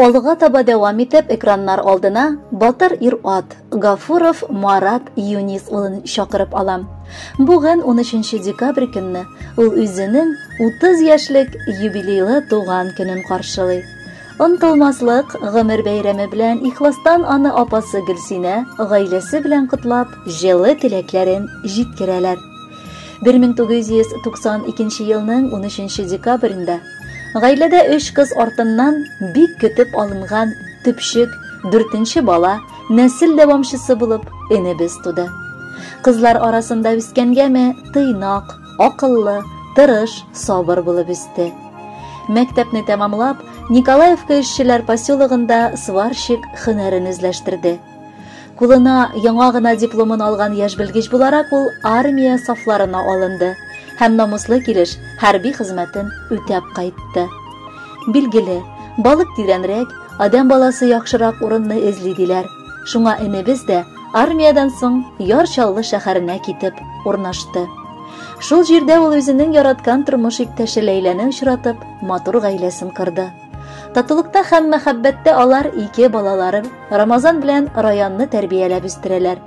Алга таба дәвам итеп, экраннар алдына батыр ир-ат Гафуров Марат Юнис улын чакырып алам. Бүген 13 декабрь көнне ул үзенең 30 яшьлек юбилейлы туган көнен каршылый. Онытылмаслык гомер бәйрәме белән ихластан аны апасы Гөлсинә гаиләсе белән котлап, җылы теләкләрен җиткерәләр. 1992 елның 13 декабрендә гаиләдә өч кыз артыннан бик көтеп алынган төпчек, дүртенче бала, нәсел дәвамчысы булып энебез туды. Кызлар арасында үскәнгәме, тыйнак, акыллы, тырыш, сабыр булып үсте. Мәктәпне тәмамлап, Николаевка эшчеләр поселогында сварщик һөнәрен үзләштерде. Кулына яңа гына дипломын алган яшь белгеч буларак ул армия сафларына алынды һәм намуслы килеш хәрби хезмәтен үтәп кайтты. Билгеле, балык тирәнрәк, адәм баласы яхшырак урынны эзли диләр. Шуңа энебез дә армиядән соң Яр Чаллы шәһәренә китеп урнашты. Шул җирдә ул үзенең яраткан тормыш иптәше Ләйләне очратып, матур гаиләсен корды. Татулыкта һәм мәхәббәттә алар ике балаларын, Рамазан белән Раянны тәрбияләп үстерәләр.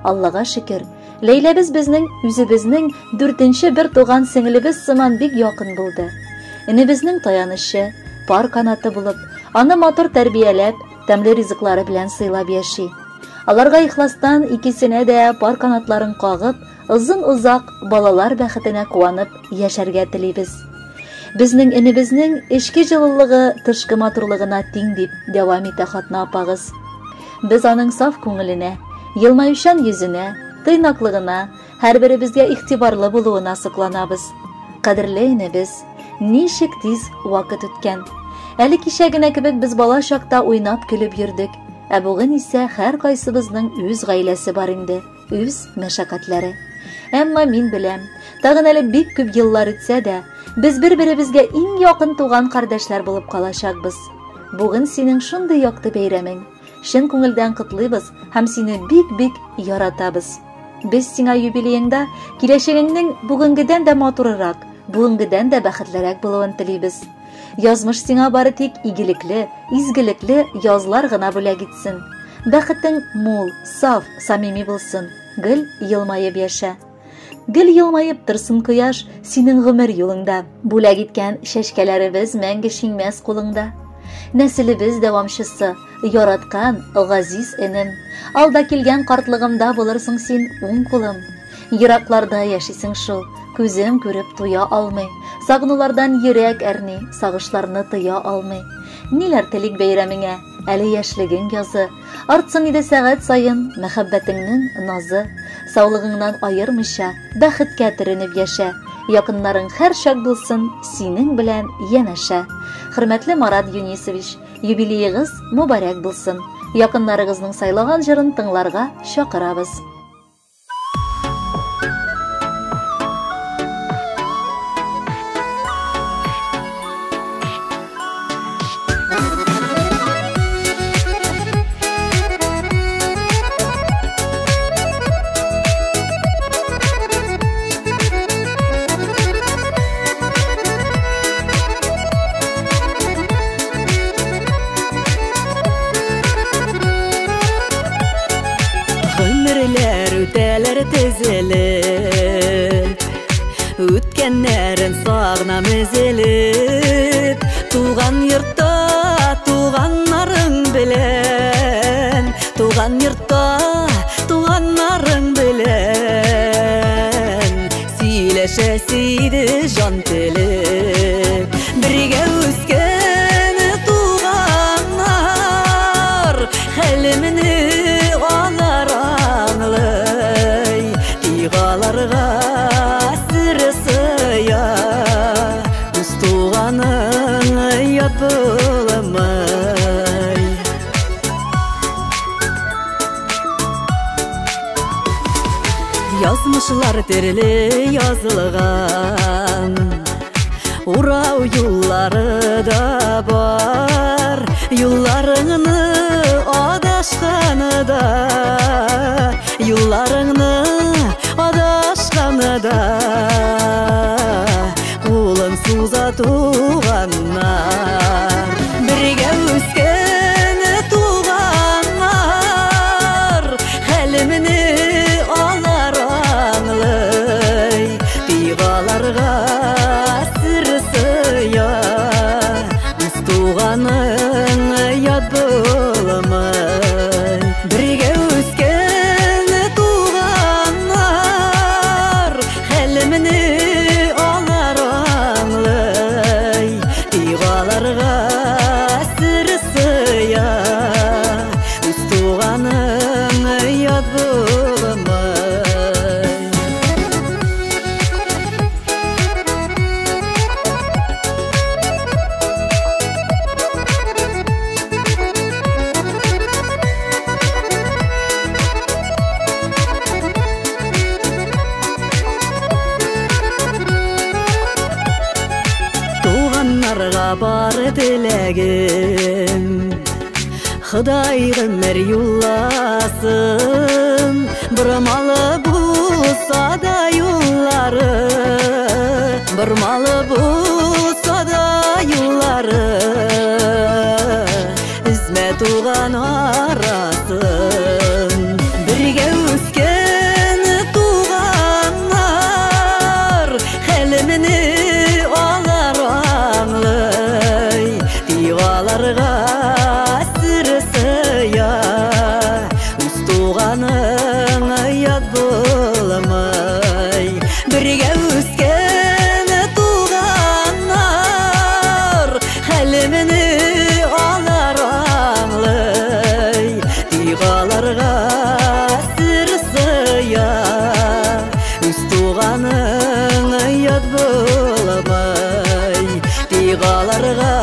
Аллага шөкер, Ләйләбез безнең үзебезнең дүртенче бер туган сеңлебез сыман бик якын булды. Энебезнең таянычы, пар канаты булып, аны матур тәрбияләп, тәмле ризыклары белән сыйлап яши. Аларга ихластан икесенә дә пар канатларын кагып, озын-озак балалар бәхетенә куанып яшәргә телибез. Безнең энебезнең эчке җылылыгы тышкы матурлыгына тиң дип дәвам итә хатны апагыз. Без аның саф күңеленә, елмаючан йөзенә, тыйнаклыгына, һәрберебезгә игътибарлы булуына сокланабыз. Кадерле энебез, ничек тиз вакыт үткән. Әле кичә генә кебек без бала чакта уйнап көлеп йөрдек, ә бүген исә һәркайсыбызның үз гаиләсе бар инде. Үз мәшәкатьләре. Әмма мин беләм, тагын әле бик күп еллар үтсә дә, без бер-беребезгә иң якын туган кардәшләр булып калачакбыз. Бүген синең шундый якты бәйрәмең. Чын күңелдән котлыйбыз һәм сине бик-бик яратабыз. Без сиңа юбилееңда киләчәгеңнең бүгенгедән дә матурырак, бүгенгедән дә бәхетлерәк булуын телибез. Язмыш сиңа бары тик игелекле, изгелекле язлар гына бүләк итсен. Бәхетең мул, саф, самими булсын. Гел елмаеп яшә. Гел елмаеп торсын кояш синең гомер юлыңда. Бүләк иткән чәчкәләребез мәңге шиңмәс кулыңда. Нәселебез дәвамчысы, яраткан газиз энем. Алда килгән картлыгымда булырсың син уң кулым. Еракларда яшисең шул, күзем күреп туя алмый. Сагынулардан йөрәк әрни, сагышларны тыя алмый. Ниләр телик бәйрәмеңә, әле яшьлегең язы. Артсын иде сәгать саен мәхәббәтеңнең назы. Саулыгыңнан аермыйча, бәхеткә төренеп яшә. Якыннарың һәрчак булсын синең белән янәшә. Хөрмәтле Марат Юнисович, юбилеегыз мөбарәк булсын. Якыннарыгызның сайлаган җырын тыңларга чакырабыз. Гомерләр үтәләр тезелеп, үткәннәрен сагынам өзелеп. Туган йортта туганнарың белән, туган йортта туганнарың белән сөйләшәсе иде җан телеп. Бергә үскән туганнар хәлемне алар аңлый, тик аларга сер сыя, үз туганың ят булмый. Язмышлар төрле язылган, урау юллары да бар. Юлларыңны адашканы да, юлларыңны адашканы да, кулын суза туганнар. Бергә үскән Аларга бар теләгем, Ходай гомер юлласын, бормалы булса да юллары, бормалы булса да юллары, өзмә туган арасын. Бергә үскән туганнар хәлемне алар аңлый, тик аларга сер сыя, үз туганың ят булмый. Бергә үскән туганнар хәлемне алар аңлый, тик аларга сер сыя, үз туганың ят булмый. Тик аларга